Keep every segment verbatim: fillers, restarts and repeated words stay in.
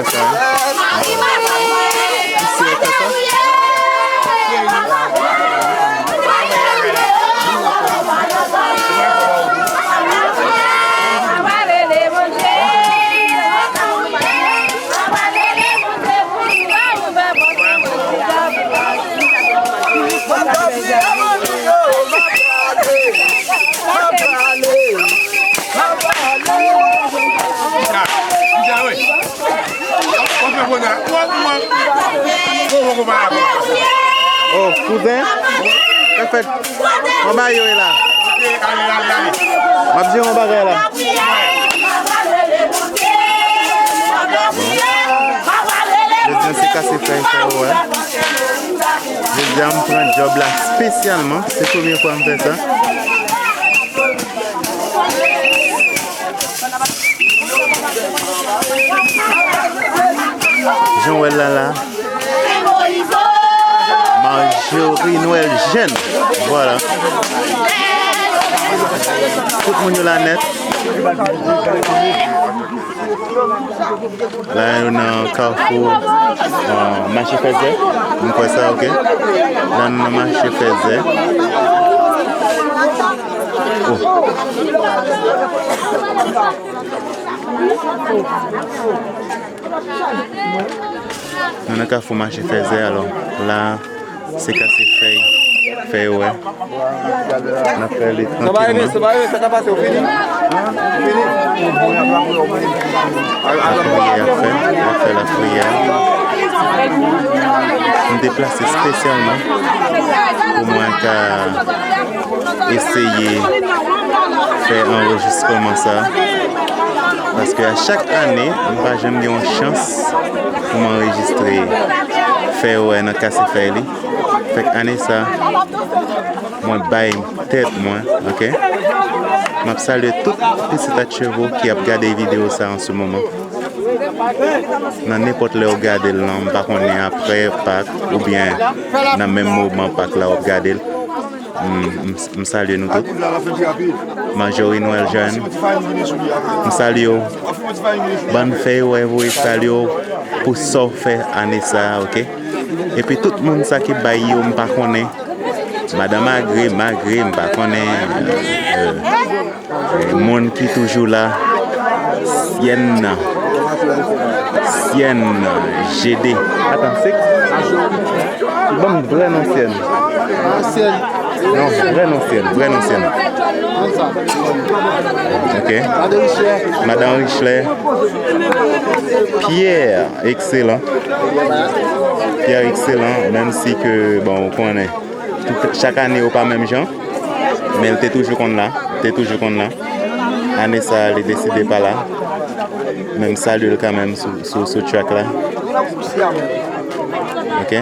Sa, wi. Isi, sa, sa. Oh, kouzen? Sa fèt? Anba yo e la. M ap jere yon bagay la. Jodi a se kase fèy fè yo, wè. Jodi a m pran djòb la espesyalman. Se premye fwa m fè sa. Jan w wè l la la. Marjorie Noël Jeune. Vwala. Tout moun yo la nèt. La, yo nan kafou, euh, mache fèzè. M kwè sa, ok. La, nou nan mache fèzè. Oh. Nou nan kafou mache fèzè, alò. La, se kase fèy, fèy wè. N ap fè li trankilman. Lapriyè ap fè, ap fè lapriyè. M deplase espesyalman pou mwen ka eseye fè anrejistreman sa. Paske a chak ane, m pa janm gen yon chans pou m anrejistre fèy wè nan kase fèy li. Fèk ane sa, mwen bay tèt mwen, ok? M ap salye tout pitit Atchevro ki ap gade videyo sa an se moman. Nan nenpòt lè w gade l lan, m pa konnen apre Pak oubyen nan menm moman Pak la w ap gade l. M, m, m salye nou tout. Marjorie Noël Jeune, m salye w. Bann fèy wè voye salye w pou sa w fè ane sa a, ok? Epi tout moun sa ki bay yo, m pa konnen. Madan Magre, Magre, m pa konnen, euh, euh, moun ki toujou la, Syèn nan, Syèn nan, G D. Atan, se, ban m vrè non Syèn. Non, vrè non Syèn, vrè non Syèn. Ok. Madan Richler. Pierre, ekselan. Pierre, ekselan, menm si ke, bon, ou konnen. Tout, chak ane yo pa menm jan, men l te toujou konn la, te toujou konn la. Ane sa a, li deside pa la. Men m salye l kanmenm sou, sou, sou track la. Ok?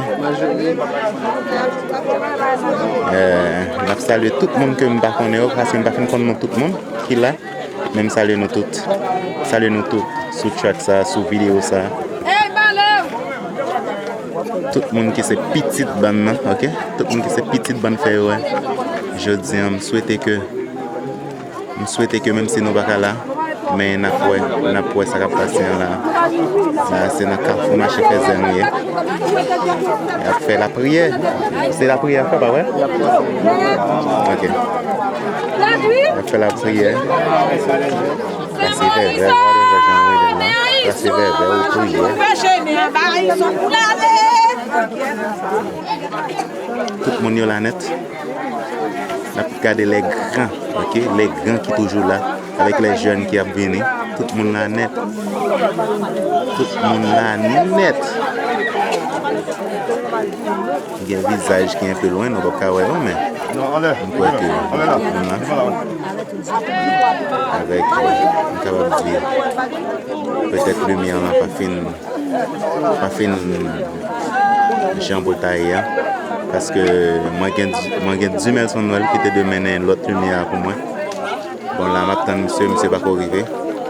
Eh, m ap salye tout moun ke m pa konnen yo, paske m pa fin konn non tout moun ki la. Men m salye nou tout. Salye nou tout sou track sa, sou videyo sa. Tout moun ki se pitit bann nan, ok? Tout moun ki se pitit bann fèy wè. Jodi a, m swete ke, m swete ke menm si nou pa ka la, men n ap wè, n ap wè sa k ap pase an la. La, se nan kafou mache fèzè nou ye. Y ap fè lapriyè. Se lapriyè y ap fè, pa vre? Ok. Y ap fè lapriyè. Trase vèvè, whatever jan w rele l lan. Trase vèvè, ou priyè. Tout moun yo la nèt. N ap gade les grands, ok? Les grands ki toujou la, avèk les jeunes ki ap vini. Tout moun la nèt. Tout moun la nèt. Gen vizaj ki enpe lwen, nou p ap ka wè yo, men m kwè ke tout moun la. Avèk, m kapab di, petèt limyè lan pa fin, pa fin jan pou l ta ye a. Paske mwen gen, mwen gen Dimelson Noël ki te dwe mennen lòt limyè a pou mwen. Bon, la, m ap tann misye, misye pako rive.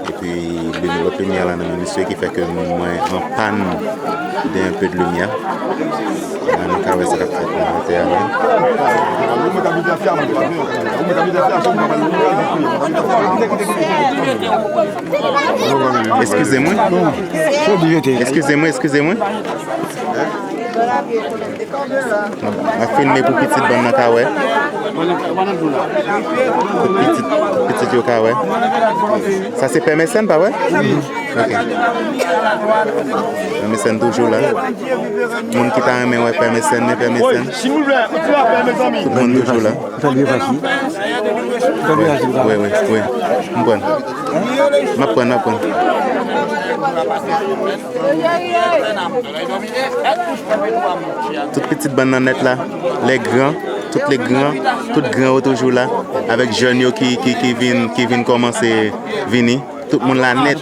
Epi limi-, lòt limyè la nan men misye ki fè ke mwen an pàn de un peu de lumière. La nou ka wè sa k ap fèt nan atè a la. Eskize mwen. Eskize mwen, eskize mwen. M ap filme pou pitit bann nan ka wè. Pou pitit, pou pitit yo ka wè. Sa se Pè Mecène, pa vre? Ok. Pè Mecène toujou la. Moun ki ta renmen wè Pè Mecène, men Pè Mecène. Tout moun toujou la. Wi, wi, wi. M pran. M ap pran, m ap pran. Tout pitit bann nan nèt la, les grands, tout les grands, tout gran yo toujou la, avèk jèn yo ki, ki, ki vin, ki vin kòmanse vini. Tout moun la nèt,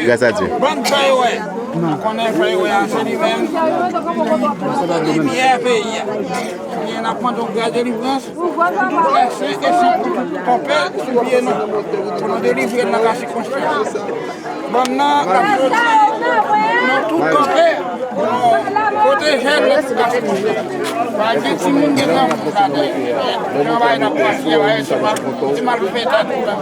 gras a Dye. Bann fè yo wè. Nou konnen fè yo wè a se li menm. Limyè peyi a. Ebyen, n ap mande yon gran delivrans. Pou tout lè sen e san pou tout konpè sou pye nou. Pou nou delivre n nan ka sikonstans. Bann nan k ap soti, nou tout kanpe pou nou pwoteje lòt ka sikonstans. Pa gen timoun, gen granmoun ladan. Travay n ap pase, travay se pa ti malfètè tou la.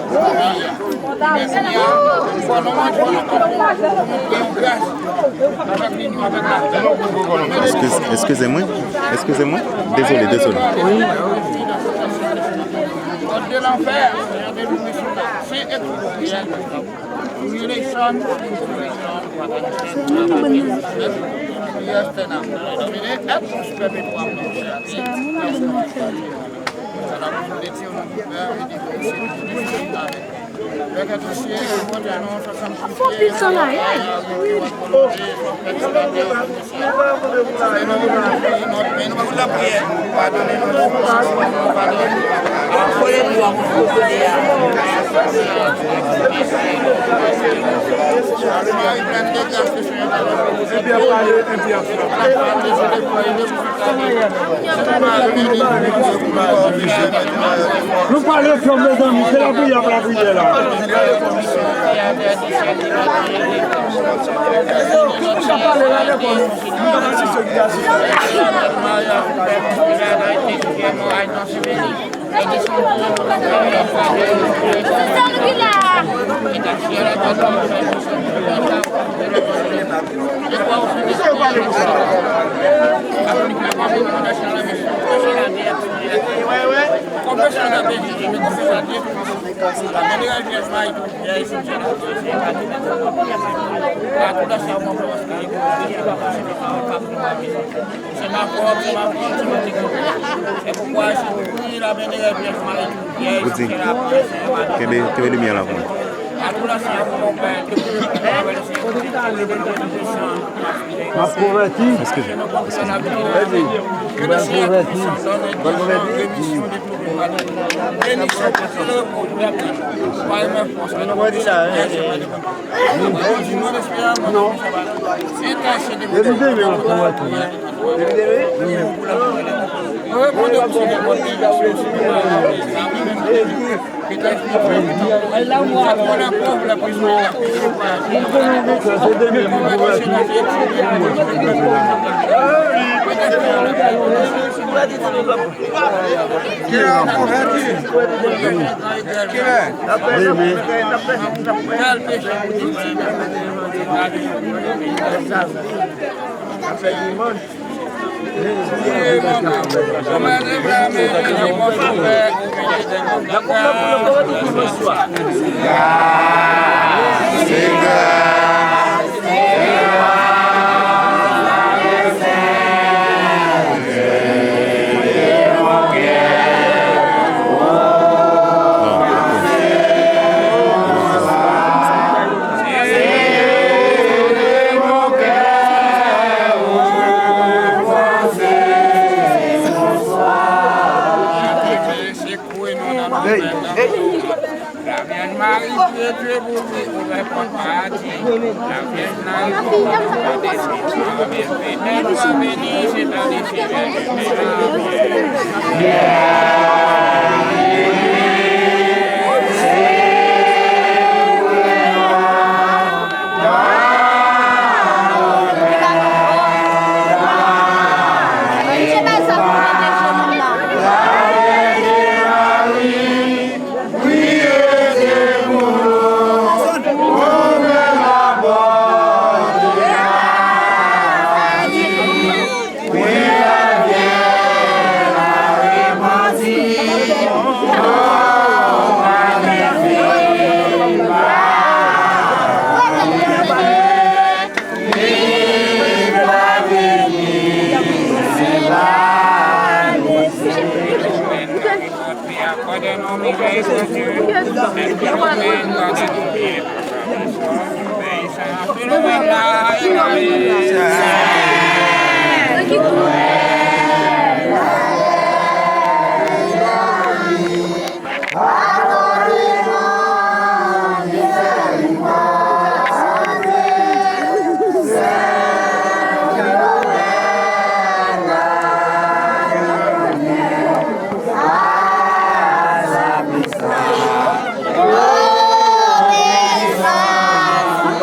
Eskize, eskize mwen, eskize mwen. Dezole, dezole. Fò pil san la ye. Nou pale ansanm, mezanmi, se lapriyè, lapriyè la. Tout moun ka pale la, dakò, nou, nou ka pase sou ki asiste. Kenbe, kenbe limyè la pou mwen. M ap konvèti. Eskize, eskize. Mwen di, mwen konvèti. Mwen konvèti. Mwen di la, hein. Non. Depi demen, mwen konvèti. Depi demen? Wi.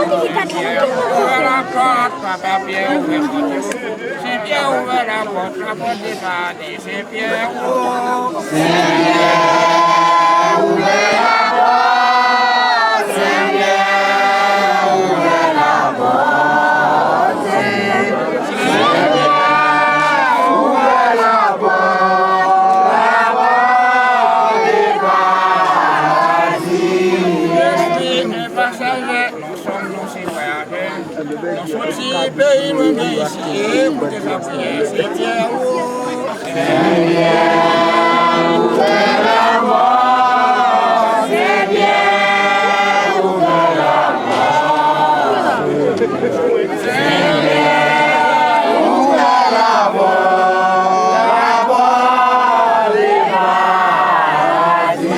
Ouvè la pòt, papa Pyè, ouvè pòt. Sen Pyè, ouvè la pòt, la pòt de pa. Sen Pyè, o. Sen Pyè, ouvè la pòt. Sen Pyè, ouvè la pòt. Sen Pyè, ouvè la pòt. La pòt de paradi. Espri enpasyal, nou sòm, nou se vwayajè. Nou soti peyi lwen, men isi, e koute sa priyè, Sen Pyè, o. Sen Pyè, ouvè la pòt. Sen Pyè, ouvè la pòt. Sen Pyè, ouvè la pòt. La pòt de paradi.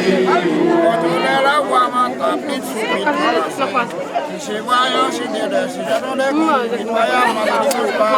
Kontwole lavwa, mantan, pit sou pit. Si se vwayan, si de lè, si jèn, on lè, si vwayan, mantan, pit pa.